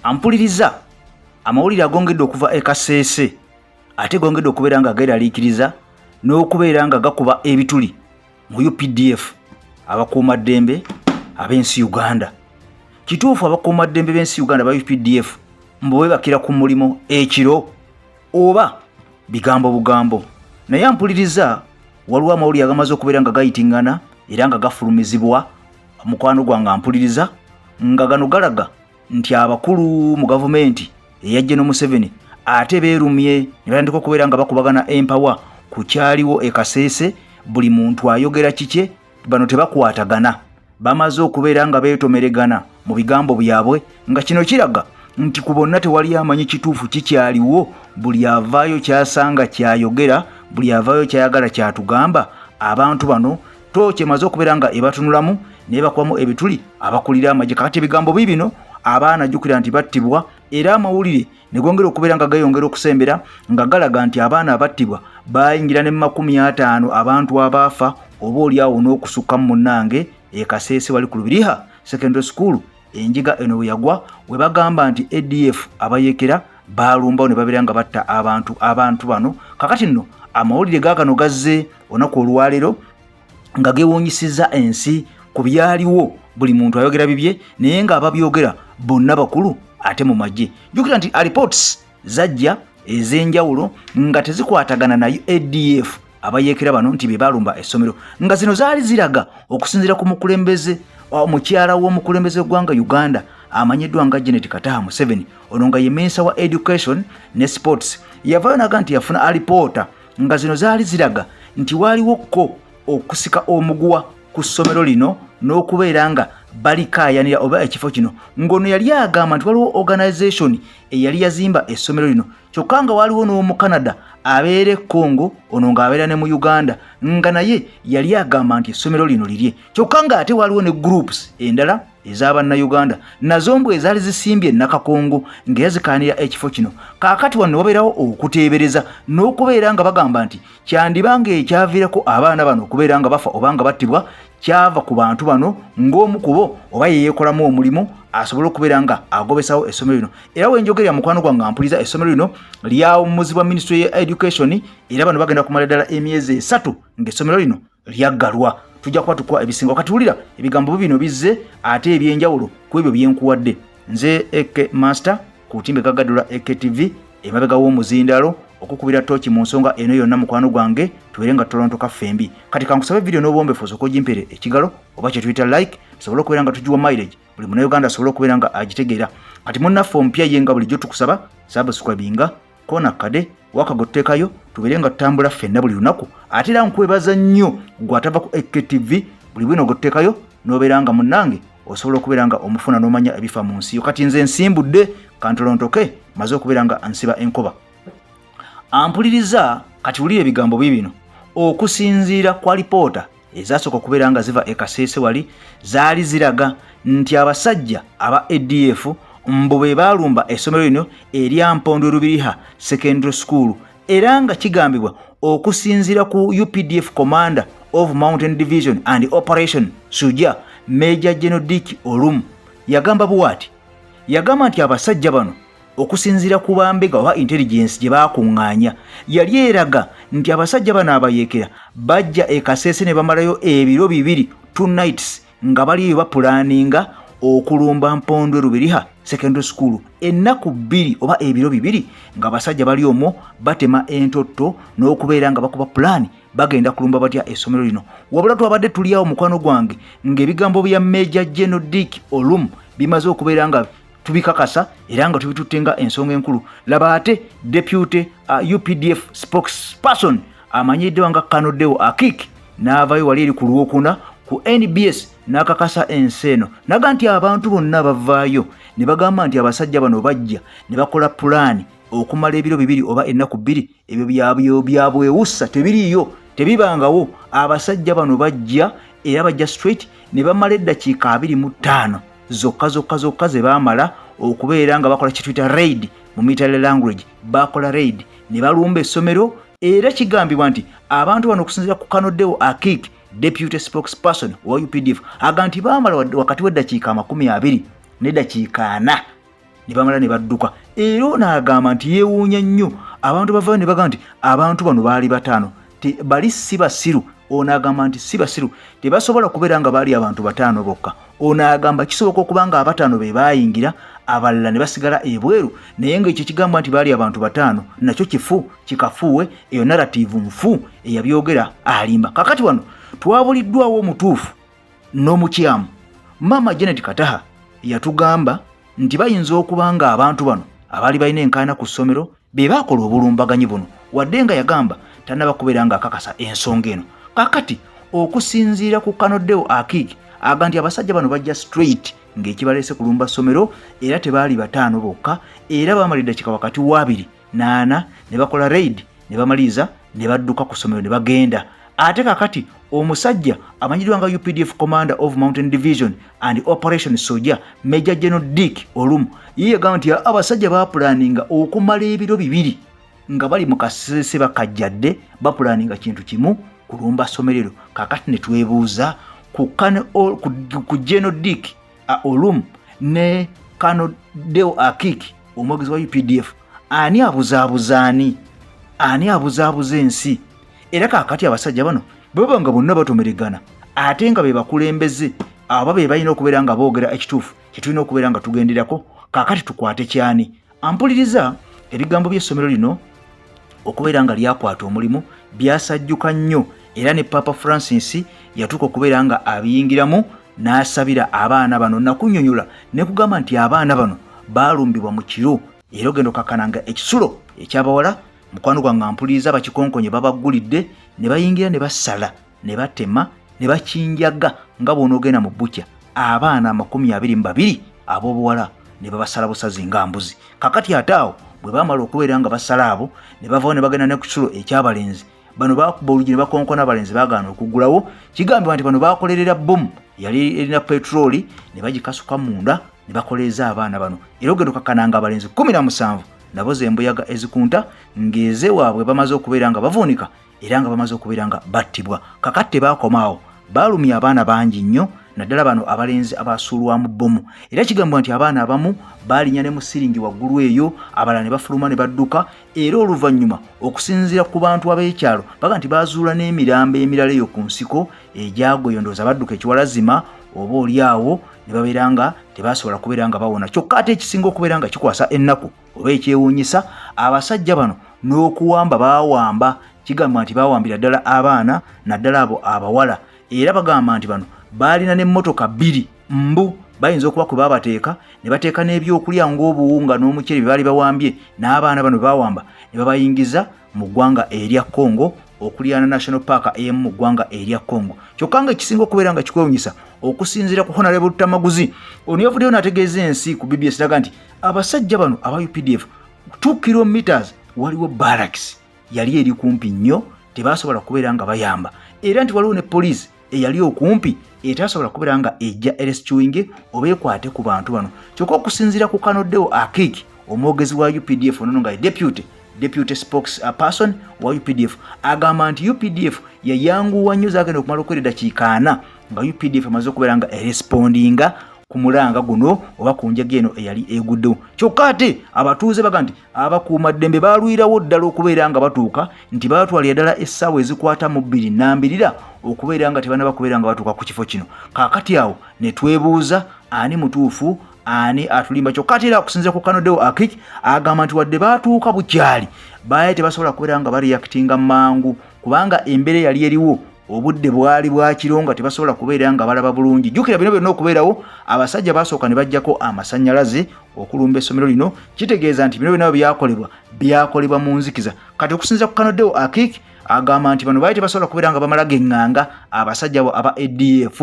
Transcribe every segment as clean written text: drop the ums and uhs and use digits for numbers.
Ampuliriza, amawulire agongedde okuva e Kasese ate gongedde okubeera nga geeraliikiriza n'okubeera nga gakuba ebituli mu UPDF, abakuumaddembe ab'ensi Uganda. Kituufu abakuumaddembe b'ensi Uganda ba UPDF mbu beebakira ku mulimu ekiro oba bigambo bugambo? Naye ampuliriza, waliwo amawulire agamaze okubeera nga gayitingana era nga gafulumizibwa mukwano gwange ampuliriza, nga gano galaga nti abakulu mu gavumenti eya General Museveni ate beerumye ne batandika okubeera nga bakubagana empawa ku kyaliwo e Kasese. Buli muntu ayogera kikye, bano tebakwatagana, bamaze okubeera nga beetomeregana mu bigambo byabwe, nga kino kiraga nti ku bonna tewali amanyi kituufu kikyaliwo. Buli avaayo kyasanga kyayogera, buli avaayo kyayagala kyatugamba. Abantu bano tooki emaze okubeera nga ebatunulamu naye bakubamu ebituli abakulira amagye. Kakati ebigambo biibino, abaana jjukira nti battibwa, era amawulire ne gongera okubeera nga gayongera okusembera nga galaga nti abaana abattibwa bayingira ne 50 abantu abaafa oba oli awo n'okusukka mu munnange e Kasese wali ku Lubiriha Secondary School. Enjiga eno bwe yagwa, we bagamba nti ADF abayeekera baalumbawo ne babeera nga batta abantu. Abantu bano kakati nno amawulire gaakano gazze olunaku olwaleero nga gewuunyisizza ensi ku byaliwo. Buli muntu ayogera bibye, naye ng'ababyogera bonna bakulu ate mu magye. Jjukira nti reports zajja ez'enjawulo nga tezikwatagana nayo ADF abayeekera bano nti be balumba essomero, nga zino zaali ziraga okusinziira ku mukulembeze, omukyala w'omukulembeze w'eggwanga Uganda amanyiddwa nga Janet Kataha Museveni, ono nga ye minisita wa education ne sports, yavaayo naga nti yafuna alipoota nga zino zaali ziraga nti waaliwo ko okusika omuguwa ku ssomero lino n'okubeera nga balikaayanira oba ekifo kino, ng'ono yali agamba nti waliwo organization eyali yazimba essomero lino, kyokka nga waliwo n'Omukanada abeera e Congo, ono ng'abeera ne mu Uganda, nga naye yali agamba nti essomero lino lirye, kyokka ng'ate waliwo ne groups endala ez'Abannayuganda nazo mbu ezaali zisimbye Nakakongo ng'era zikaanira ekifo kino. Kaakati wano ne wabeerawo okuteebereza n'okubeera nga bagamba nti kyandiba ng'ekyaviirako abaana bano okubeera nga bafa oba nga battibwa kyava ku bantu bano, ng'omu ku bo oba yeyeekolamu omulimu asobole okubeera nga agobesawo essomero lino. Era wenjogerera, mukwano gwange ampuliza, essomero lino lyawummuzibwa Ministry ya Education, era bano bagenda kumala ddala emyezi 3 ng'essomero lino lyaggalwa. Tujja kuba tukuwa ebisinga. Kati wulira ebigambo bino bizze ate ebyenjawulo ku ebyo byenkuwadde. Nze Ek Master ku lutimbe gaggadula AKTV, emabega w'omuzindalo okukubira tooki mu nsonga eno yonna. Mukwano gwange, tubeere nga tolontoka ffembi. Kati kankusabe vidiyo n'obwombefu osooka ogimpere ekigalo oba kye tuyita like, tusobole okubeera nga tugiwa mileage, buli Munnayuganda asobole okubeera nga agitegeera. Kati munnaffe omupya ye nga bulijjo tukusaba subscribinga kona kade waka gwe tuteekayo, tubeere nga tutambula ffenna buli lunaku. Ate era nkwebaza nnyo gwe atava ku AKTV, buli bwino gwe tuteekayo n'obeera nga munnange osobola okubeera nga omufuna n'omanya ebifa mu nsi yo. Kati nze nsimbudde kantolontoke, maze okubeera nga nsiba enkoba. Ampuliriza, kati wulira ebigambo biibino. Okusinziira ku alipoota ezasooka okubeera nga ziva e Kasese wali, zaali ziraga nti abasajja aba ADF mbu be baalumba essomero lino erya Mpondwe Lubiriha Secondary School, era nga kigambibwa okusinziira ku UPDF commander of Mountain Division and Operation Suja, Major General Dick Olum, yagamba bwati, yagamba nti abasajja bano okusinziira ku bambega oba intelligence gye baakuŋŋaanya yali eraga nti abasajja bano abayeekera bajja e Kasese ne bamalayo ebiro 2, 2 nights, nga bali eyo bapulaninga okulumba Mpondwe Lubiriha Secondary School. Ennaku 2 oba ebiro 2 nga abasajja bali omwo batema entotto n'okubeera nga bakuba pulaani bagenda kulumba batya essomero lino. Wabula twabadde tuli awo, mukwano gwange, ng'ebigambo bya Major General Dick Olum bimaze okubeera nga tubikakasa era nga tubitutte nga ensonga enkulu. Laba ate deputy UPDF spokesperson amanyiddwa nga Colonel Deo Akik n'avayo wali eri ku Lwokuna ku NBS n'akakasa ensi eno naga nti abantu bonna bavaayo ne bagamba nti abasajja bano bajja ne bakola pulaani okumala ebiro 2 oba ennaku 2, ebyo byabwewussa, tebiriiyo, tebibangawo. Abasajja bano bajja era bajja straight ne bamala eddakiika 25 zokka zokka zokka ze baamala okubeera nga bakola kituyita raid mu military language. Bakola raid ne balumba essomero, era kigambibwa nti abantu bano, okusinziira ku Colonel Deo Akik, deputy spokesperson wa UPDF, aga nti baamala wakati w'eddakiika 20 n'eddakiika 40. Ne bamala ne badduka. Era ono agamba nti yeewuunya nnyo abantu bavayo ne bagamba nti abantu bano baali bataano. Bali si basiru. Ono agamba nti si basiru, tebasobola kubeera nga baali abantu bataano bokka. Ono agamba kisoboka okuba nga abataano be baayingira, abalala ne basigala ebweru, naye nga ekyo kigamba nti baali abantu bataano nakyo kifu kikafuuwe. Eyo narrative nfu, eyabyogera alimba. Kakati wano twabuliddwawo omutuufu n'omukyamu. Maama Janet Kataha yatugamba nti bayinza okuba nga abantu bano abaali balina enkaana ku ssomero be baakola obulumbaganyi buno, wadde nga yagamba tannaba kubeera ng'akakasa ensonga eno. Kakati okusinziira ku Kanodeo Akiiki, aga nti abasajja bano bajja straight ng'ekibaleese kulumba ssomero, era tebaali bataano bokka, era baamala eddakiika wakati wa 24 ne bakola raid ne bamaliriza ne badduka ku ssomero ne bagenda. Ate kakati omusajja amanyiddwa nga UPDF Commander of Mountain Division and Operation Soja, Major General Dick Olumu, ye yagamba nti abasajja bapulaninga okumala ebiro 2 nga bali mu Kasese bakajjadde, bapulaninga kintu kimu, kulumba ssomero. Kakati ne twebuuza ku General Dick Olumu ne Kano Deo Akiki, omwogezi wa UPDF, ani abuzaabuza ani? Ani abuzaabuza ensi? Era kaakati abasajja bano bwe baba nga bonna batomeregana, ate nga be bakulembeze aba be balina okubeera nga boogera ekituufu kyetulina okubeera nga tugenderako, kaakati tukwate kyani? Ampuliriza, ebigambo by'essomero lino okubeera nga lyakwata omulimu byasajjuka nnyo, era ne Papa Francis yatuuka okubeera nga abiyingiramu n'asabira abaana bano. Nakunnyonnyola ne kugamba nti abaana bano baalumbibwa mu kiro, era ogenda okakkana nga ekisulo ekyabawala, mukwano gwange ampuliriza, bakikonkonye, babaggulidde ne bayingira ne basala ne batema ne bakinjaga nga bw'onoogenda mu bukya, abaana 22 ab'obuwala ne babasala busazi nga mbuzi. Kakati ate awo bwe bamala okubeera nga basala abo, ne bavawo ne bagenda ne ku kisulo ekyabalenzi. Bano bakuba olugi ne bakonkona, abalenzi bagaana okuggulawo. Kigambibwa nti bano bakolerera bomu yali erina petroli ne bagikasuka munda ne bakoleeza abaana bano, era ogenda okakkana nga abalenzi 17 nabo zembuyaga ezikunta ng'ezewaabwe bamaze okubeera nga bavuunika era nga bamaze okubeera nga battibwa. Kakati tebaakoma awo, baalumya abaana bangi nnyo, naddala bano abalenzi abasuulwamu bbomu. Era kigambibwa nti abaana abamu baalinya ne mu siringi waggulu eyo, abalala ne bafuluma ne badduka. Era oluvannyuma, okusinziira ku bantu ab'ekyalo, baga nti bazuula n'emirambo emirala eyo ku nsiko egyagwa eyo. Ndowooza badduka ekiwalazima oba oli awo ne babeera nga tebasobola kubeera nga bawona. Kyokka ate ekisinga okubeera nga kikwasa ennaku oba ekyewuunyisa, abasajja bano n'okuwamba baawamba. Kigambibwa nti baawambira ddala abaana, naddala abo abawala, era bagamba nti bano baalina n'emmotoka bbiri, mbu bayinza okuba kwe baabateeka ne bateeka n'ebyokulya ng'obuwunga n'omuceere bye baali bawambye, n'abaana bano bawamba ne babayingiza mu ggwanga erya Congo okuliraana National Park emu mu ggwanga erya Congo. Kyokka nga ekisinga okubeera nga kikwewunyisa, okusinziira ku Honorable Tamaguzi, ono yavuddeyo n'ategeeza ensi ku BBS naga nti abasajja bano aba UPDF, 2 kilometers waliwo barracks yali eri kumpi nnyo, tebasobola kubeera nga bayamba, era nti waliwo ne poliisi eyali okumpi etasobola kubeera nga ejja erescuing oba ekwate ku bantu bano. Kyokka okusinziira ku Kanodeo Akiki, omwogezi wa UPDF, onono nga deputy spokes person wa UPDF, agamba nti UPDF yayanguwa nnyo, zagenda okumala okwera eddakiika 40 nga UPDF emaze okubeera nga erespondinga ku mulanga guno oba ku njaga eno eyali eguddewo. Kyokka ate abatuuze baga nti abakuumaddembe balwirawo ddala okubeera nga batuuka, nti baatwalira ddala essaawa ezikwata mu bbiri nambirira okubeera nga tebanaba kubeera nga batuuka ku kifo kino. Kaakati awo ne twebuuza ani mutuufu, ani atulimba? Kyokka ate era okusinziira ku Kanodeo Akik, agamba nti wadde baatuuka bukyali, baali tebasobola kubeera nga bareactinga mangu, kubanga embeera eyali eriwo, obudde bwali bwakiro nga tebasobola kubeera nga balaba bulungi. Jjukira bino byonna okubeerawo, abasajja basooka ne baggyako amasannyalaze okulumba essomero lino. Kitegeeza nti bino byonna byakolebwa byakolebwa mu nzikiza. Kati okusinziira ku Kanodeo Akik, agamba nti bano baali tebasobola kubeera nga bamala geŋŋanga abasajja abo aba ADF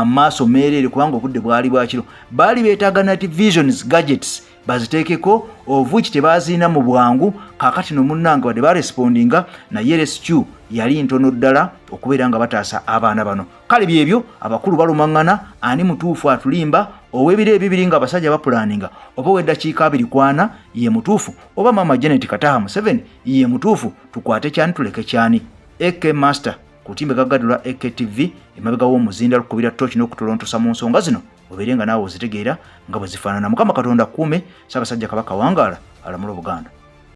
maaso meereere, kubanga obudde bwali bwakiro, baali beetaaga night visions gadgets baziteekeko, of which tebaziina mu bwangu. Kaakati no munnange, wadde barespondinga, naye rescue yali ntono ddala okubeera nga bataasa abaana bano. Kale byebyo, abakulu balumaŋŋana ani mutuufu atulimba, ow'ebiro ebibiri nga abasajja bapulaninga, oba ow'eddakiika 24 ye mutuufu, oba Maama Janet Kataha Museveni ye mutuufu? Tukwate kyani, tuleke kyani? Ak Master kutimbe gagadula, AKTV, emabega w'omuzinda lukubira toki n'okutolontosa mu nsonga zino. Obeere nga naawe ozitegeera nga bwe zifaanana. Mukama Katonda akuume Ssaabasajja Kabaka. Wangaala, alamula Obuganda.